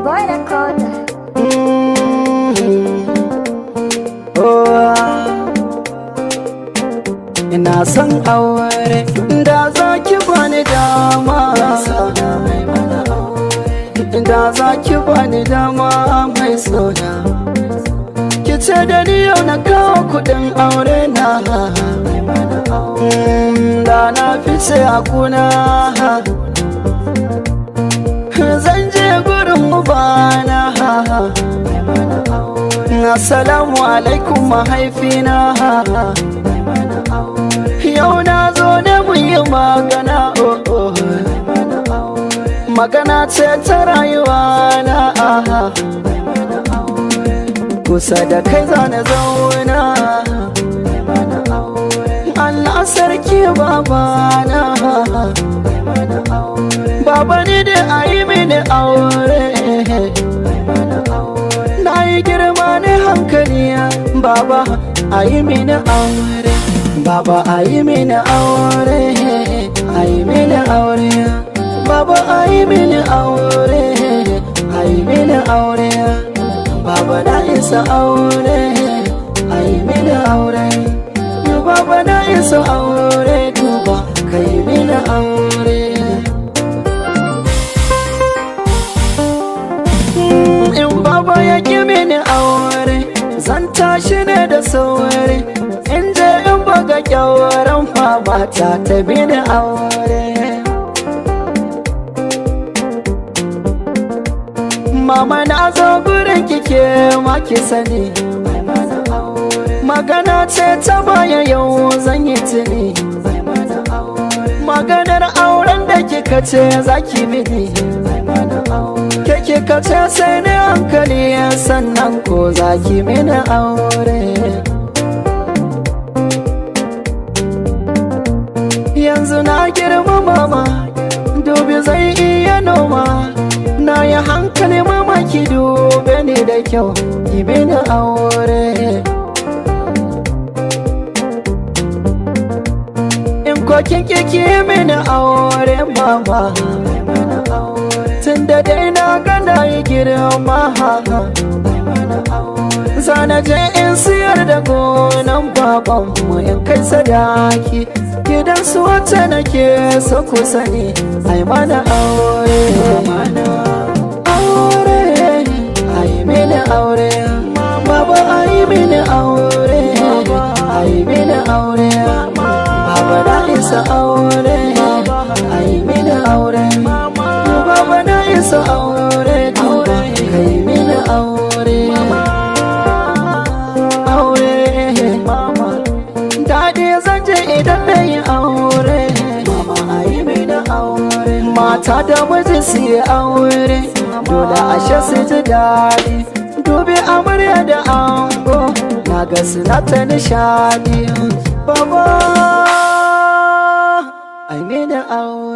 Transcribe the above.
Boy Recorder. Ina son aure da za ki bani dama, da za ki bani dama mai sona. Ki ce da ni yau na kawo kudin aure na, da na fice a kuna. Zan je gurin ubana. Assalamu alaikum mahaifina. Yau na zo ne mu yi magana, oh oh. Magana ce ta rayuwa na. Kusa da kai zane zauna. Allah sarki babana. Baba ni da ayi mini aure. Na yi girma ne hankali baba ayi mini aure. Baba ayi mini aure, ayi mini aure. Baba ayi mini aure, ayi mini aure. Baba na isa aure, ayi mini aure. Baba na isa aure, duba kai mini aure. In baba ya ki mini aure, zan tashi ne da sauri. In je in buga kyauran mama ta ta mini aure. Mama na zo gurin kike ma ki sani. Magana ce ta baya yau zan yi tuni. Maganar auren da kika ce za ki mini. Ke kika ce sai ni hankali sannan ko za ki mini aure. Yanzu na girma mama, dubi zai iya noma. Na yi hankali mama ki dube ni da kyau, ki mini aure. In kokin ki mini aure mama, tun da dai na ga na yi girma. Zana je in siyar da gonan babanmu in kai sadaki. Gidan su wacce nake so ku sani, ai mana aure. Aure, ai mini aure. Baba ai mini aure, ai mini aure. Baba na isa aure, ai mini aure. Baba na isa aure, duba kai mini aure. Aure, mama, daɗi zan je idan na yi aure. Mama ayi mini aure. Mata da miji su yi aure, dole ashe su ji daɗi. Dubi amarya da ango, na ga suna ta nishaɗi. Baba, ai mini aure.